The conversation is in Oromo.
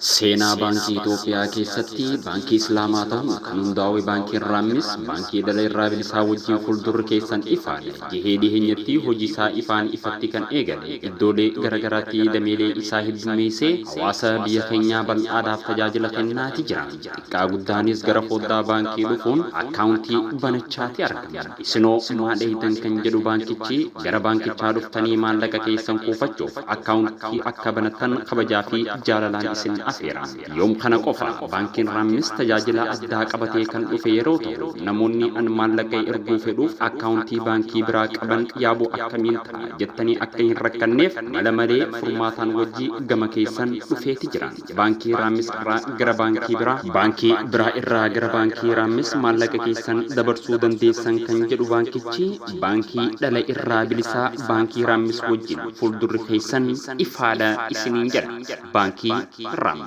Seenaa Baankii Itoophiyaa keessatti Baankii Islaamaa tahuun kan hundaa'e Baankiin Raammis baankii dhala irraa bilisaa wajjin fuuldurri keessan ifaadha. Jehee dhiheenyatti hojii isaa ifaan ifatti kan eegale iddoolee garagaraatti dameelee isaa heddummeessee hawaasa biyya keenyaa bal'aadhaaf tajaajila kennaati jira. Xiqqaa guddaanis gara foddaa baankii dhufuun akkaawuntii banachaati argama. Isinoo maa dheeytan kan jedhu baankichi gara baankichaa dhuftanii maallaqa keessan kuufachuuf akkaawuntii akka banattan kabajaa fi jaalalaan isin afeera. Yoom kana qofa baankiin Raammis tajaajila addaa qabatee kan dhufe yeroo ta'u namoonni an maallaqa erguu fedhuuf akkaawuntii baankii biraa qaban yaaboo akkamiin ta'a jettanii akka hin rakkanneef mala malee furmaataan wajji gama keessan dhufeeti jira. Baankii Raammis irraa gara baankii biraa, baankii biraa irraa gara baankii Raammis maallaqa keessan dabarsuu dandeessan kan jedhu baankichi, baankii dhala irraa bilisaa Baankii Raammis wajjin fuuldurri keessan ifaadha isiniin jedha. Baankii Raammis.